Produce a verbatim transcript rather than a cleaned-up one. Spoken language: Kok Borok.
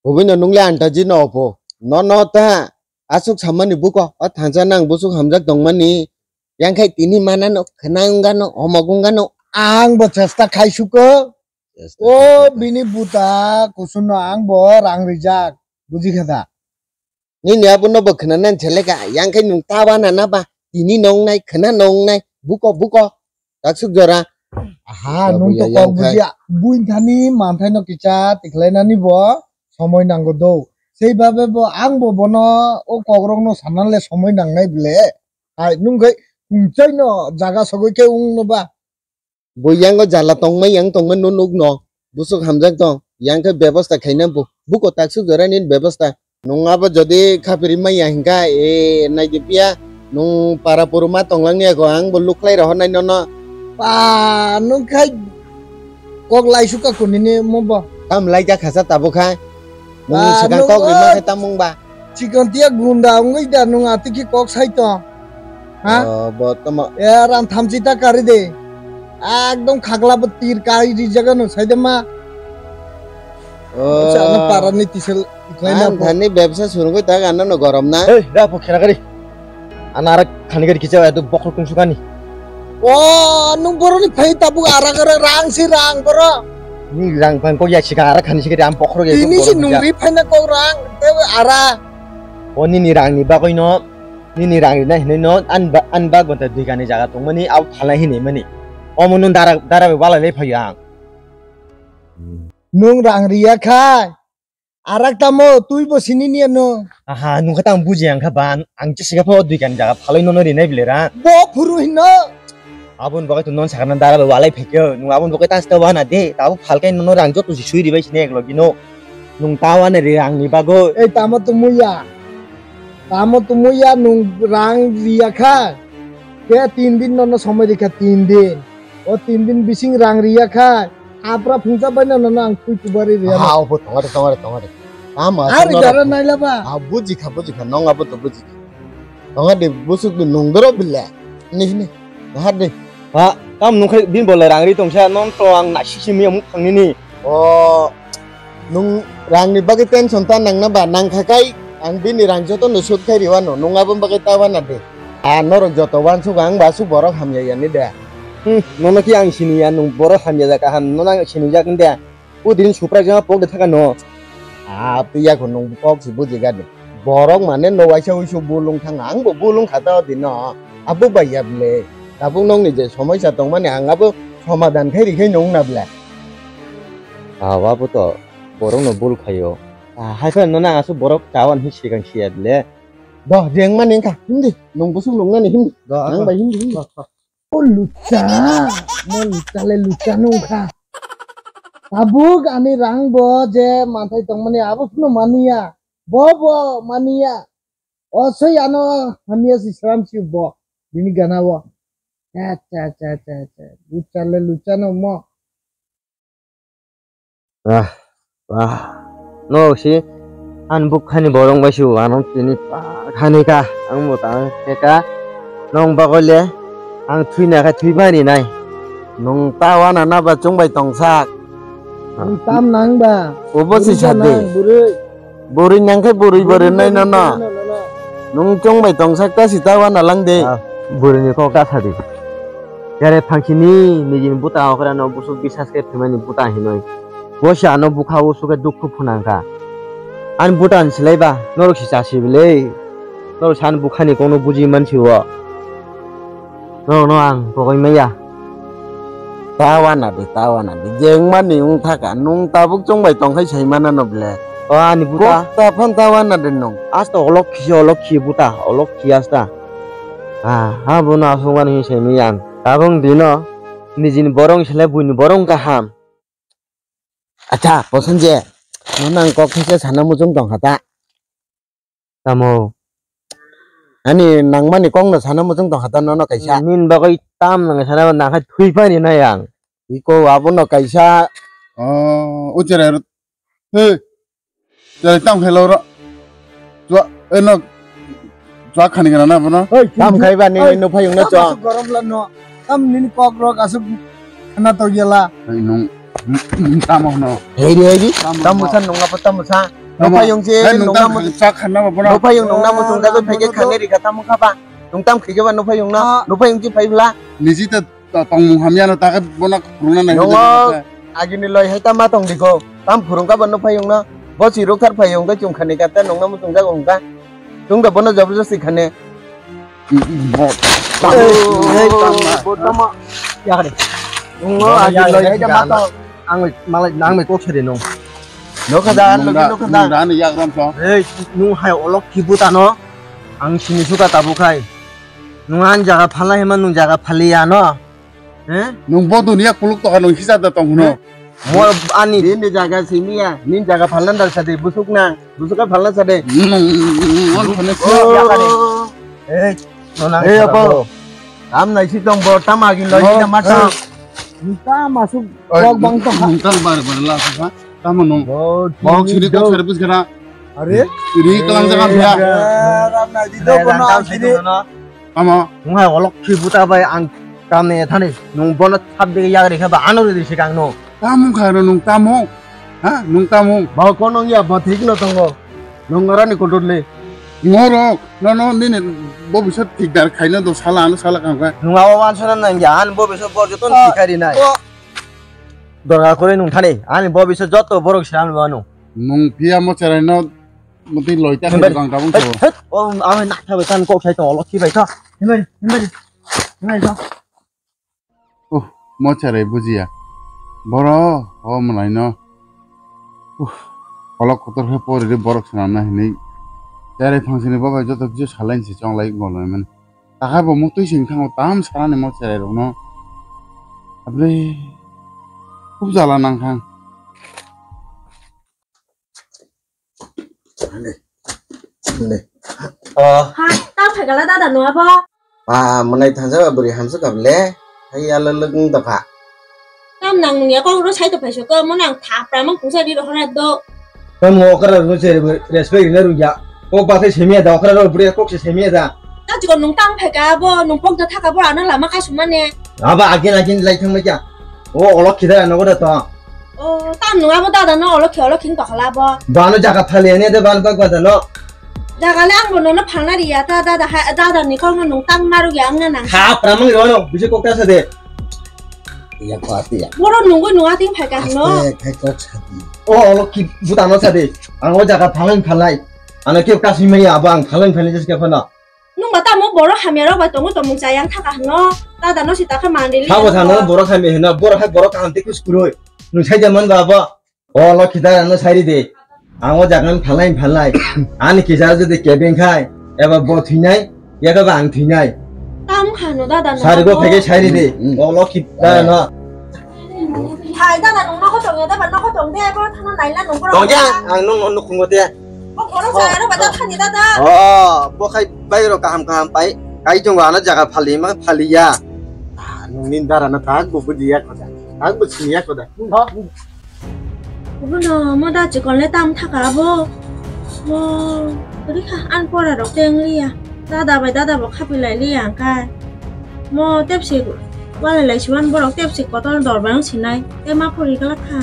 Kubui no nung le antaji no opo. No no ta asuk samani buko o thangsa nang busuk hamjak tongmani. Yang khai tini mana no khwnang gano omok wng gano. Ang bo chesta khai suko. Chesta O khai suko. Bini buta kusun no ang bo rang rijak. Buji kha da? Nini abo no bo khwnanani seleka, yang khe nwng ta wana na ba, tini nongnai, khwna nongnai, buko, buko, taksuk jora. Aha, Abo nwng to ya kok yang khai. Bujiya, buini thani manthai no kisa tikhlainani bo somoi nango do. Sei babe bo ang bo bono o kokrok no sanna le somoi nangnai ble. Hai, nwng khai kungchai no jaga sogoi khe wng no ba. Bo yang o jala tongma yang tongma no nuk no. Busuk hamjak tong. Yang khe bebosta khaina bo. Buko taksuk jora ni bebosta. Nung abo jodi khapiri maya hingka, e, nai di piya. Nung para puru ma tonglang ni ako ang bo luklai rohor nai no no. Pa, nung khai kok lai suka kuni ni mo bo. Tam lai ka khasa tabo khai. Nung Ah, sikang nung kok rima o khe tamung ba. Chikon tiya gunda wngwi da nung atiki kok sai to. Ha? Oh, bo tamo. E ran thamchi ta kari de. Ekdom khagla bo tir kai ri jaga no sai de ma. Oh. Sa na para ni tisel ikhlai na Ang bo. Thani bebsa surungwi ta gana no gorom na. Hey, da po khera kari. Ana arak khani gari kicha adu bokhol kung sukani. O, nung boroni phai tabuk arak arak rang si rang boro. Ni rang phang kok ya sika arak khani sikari am bokhol ya. Ini si nung ri phai na kok rang te ara. O nini rang ni bagoi no, nini rang ri na hinoi no an ba-, an bag bata dui gani jaga tong mani au thalai hinoi mani. O mo nung dara dara bai wala le phai ang. Nung rang ri ya khai. Arak tamo, twi bo sini niya no. Aha, nung kha tang buji ang kha ba, ang, ang che siga pho dui kan jaga phalai nono rinai bile ra. Bo phuru hino. Abon bagai to non sakana dara lo walai phekyo, nung abon bagai tas ta wana de, ta bo phalkai nono rang joto si sui ribai sini ek logi no. Nung ta wana ri rang ni bago. Ei tamo to muya. Tamo to muya nung rang riya kha. Ke tin din nono somoi rikha tin din. O tin din bising rang riya kha. Apra phungsa bai na no ang thui kubari riya. Ha, obo tongo de, tongo de, tongo de. Tamo Ari aswk jara norok naila ba. Ha, buji kha, buji kha, nong abo to buji kha. Tongo de, busuk de nung doro bile. Ni, ni. Nahar de. Ha, tam nung khai bin bole rang ri tongsa, non to ang nasi simi amuk thangni ni. O, nung rang ni bagwi tension ta nang na ba, nang kha kai, ang bini rang joto no sud khai riwano, nung abo bagwi ta wana de. A norok joto wansuk ang ba aswk borok hamya yani de. Hmm, nono ki ang sini ya, nung borok hamya ja kaham, nono ang sini jak de. Pudin supra jama pok de thaka no. A, tu ya ko nung kok si buji ga de. Borok mane no waisa uisu bulung thang, ang bo bulung khata o dino. Abo bai ya ble. Tabuk nong ni je somoi sa tong mani ang abo somadan khai ri khai nung na ble. A, wa bo to borok no bul khayo. A, hai khe nono ang aswk borok chawan hi sikang siya ble. Do, jeng mani wngkha, hindi. Nung busuk nung nani hindi. Do, Nang ako. Bai hindi, hindi. Do, do. O lucha, mo lucha le lucha nung kha. Tabuk ani rang bo je manthai tong mani abo phano maniya. Bo bo maniya. O soi ano hamya si sram si bo. Bini gana bo. Cha, cha, cha, cha, cha. Lucha le lucha no mo. Ah, ah. No si, an bukhani borong bai su, ano tini pa khani ka, ang mo ta ke ka. Nong bagoi le, ang thui na kha thui bani nai. Nung ta wana na ba chung bai tong sak. Ang tam nang ba. Obo si Buri sa de. Nang, buri. Buri nang khe buri buri nai no no. Nung chung bai tong sak ta si ta wana lang de. Ah, buri ni kok ta sa di. Yare phangchini nijini buta okra no busuk bisas khe thwimani buta hinoi. Bo se ano bukha o suke dukhu phunang kha. Ani buta ni silai ba norok si chasi bile. Norok san bukhani kokno buji mansi o. Norok no ang pogoi maya. Ta wana de, ta wana de. Jeng mani wng thaka, nung tabuk chong bai tong khai sai mana no ble. O ani buta. Kok ta phan ta wana de nung. Asta olok khisi, olok khi buta, olok khi asta. Ah, ha bono aswk mani sai mi ang. Tabuk dino nijini borong sele buini borong kaham. Acha, Poson je, nono ang kok khaisa sana muchung tong kha ta. Tamo? Ani nangmani kokno sana muchung tong kha ta nono kaisa. Nini bagwi tam nang sana nang kha thui pani nai ang. Iko abono kaisa. Oh, uchere. Hey. Chwrai tam khailo ro. Chwa, eno. Chwa khani gana na bono. Oi, tam khaiba nini nuphai wngno tam chwa. Aswk gorom la no. Tam nini kok rok aswk khana to gela. Hei nung, nung tamo hwno. Hei ri, hei ri. Tamo tamo hwno. Sa nung apa tamo sa. Nuphayung je nungna muchung, chak khanna ba bono. Nuphayung nungna muchung jagwi phaikhe khani rikha tamo khaba. Nung tam khaikhe ba nuphayung no. Nuphayung je phaibla. Niji ta tongmung hamya no ta khe bono phurungna nai. Nungo agini loi hai ta ma tong dikho. Tam phurung ka ba nuphayung no. Bo si rukthar phayung khe chung khani ka ta nungna muchung jago hungka. Chung da bono jabardasti khani. Bo. Ei, ei, tama. Bo tama. Yakari. Nungo agi loi gai jama to. Ang malai nang me kok seri nung. Nokha da, logi nokha da. Nung da ni yakram to. Ei, nung hai olok kibu tano. Ang sini suka tabu khai. Nung an jaga phalna hema nung jaga phaliya no. Eh? Nung bo dunia kuluk toka nung hisa da tong no. Mo ani. Nini jaga simiya, nini jaga phalna dal sade busuk na, busuk ka phalna sade. Nung, nung, nung, nung, nung, nung. Eh, nona. Eh, apa? Tam nai si tong bo, tam agi loi na mata. Ta masuk kok bang tong. Nung tam bar bar la sa. Tamo nung. Bok sini kok service kena. Are? Ri kalang jaga dia. Ram nai di do kono ang sini. Tamo. Nung hai olok khi buta bai ang kam ne thani. Nung bono thap de yak ri kha ba ano ri sikang no. Tamo kha no nung tamo. Ha? Nung tamo. Ba kono ya ba thik no tongo. Nung ora ni kotor le. Ngoro no no nini bo bisa thik dar khaina do sala ano sala kang kha. Nung awa wan sana nang ya an bo bisa bor joton sikhari nai. Dorga kore nung thani, ani bo bisa joto borok silam lo ano. Nung phiya mo cherai no muti loi ta khe bang tabung sabo. Hei, o ang nak thabai tan kok sai tong olok si bai tho. Himari, himari. Himari tho. Oh, mo cherai bujiya. Boro, o mwnai no. Uh, olok kotor khe pori ri borok swnam na hinwi. Cherai phang sini bo bai joto kisu salai si chong lai gol nai mani. Takhai bo mutui sing thango tam sarani mo cherai rokno. Abri khub jala nang khang. Ande. Ande. Oh. Ha, ta phai gala dada no abo. Ba, mwnai thansa ba bwrwi hamswk kable. Hai yala lwk wng tongkha. Tam nang nung ya kok ro sai to phai soko, mo nang thapra mang kungsa ri ro hora do. Tam mo okra ro se respect rina rung ya. Kok ba sai semia da okra ro bwrwi kok se semia da. Ta chikon nung tang phai ka bo, nung pok da thaka bo, ano lama ka sumane. Aba akin akin lai thang mai kya. O olok khida no goda to. O tam nung abo dada no olok khe olok khin to khala bo. Ba no jaga phali ani de ban bak ba da no. Jaga le ang bo no no phalna ri ya ta dada ha, dada ni kok no nung tang maru ya ang na nang. Ha pramang ro no bisi kok ta sa de. Iya ko ati ya. Boro nungwi nung ating phai ka hino. Aste khai kok sadi. O olok ki buta no sadi. Ang o jaga phaleng phalai. Ano kyo kasi mai abo ang phaleng phalai jes ka phano. Nung ba tamo boro hamya rok ba tongo tomung chayang thaka hino. Tada no sita kha mandili. Thabo thano boro hamya hino. Boro hai boro kaham te kus kuroi. Nung sai jaman ba abo. O lo khita ano sai ri de. Ang o jaga no phalai phalai. Ani kisa jodi kebeng khai. Eba bo thinai. Yaka ba ang thinai. Tam khano dada no. Sari go phege sari de. Hmm, hmm. Olo ki dada no. Hai dada no no tong ya dada no tong de ko thana naila no ko. Tong ya ang no no khungo de. Ko koro sa aro bata thani dada. Oh, bo khai bai ro kaham kaham pai. Kai jong ano jaga phali ma phali ya. Ah, nung nin dara no tak bo buji ya ko da. Tak bo sini ya ko da. Obono moda chikon le tam thaka abo. Mo rikha an pora rok teng liya. Dada bai dada bo khapi lai liya angkai. Mo tepsi wala lai siwan borok tepsi kotor dor bai sinai. Te ma pori kala kha.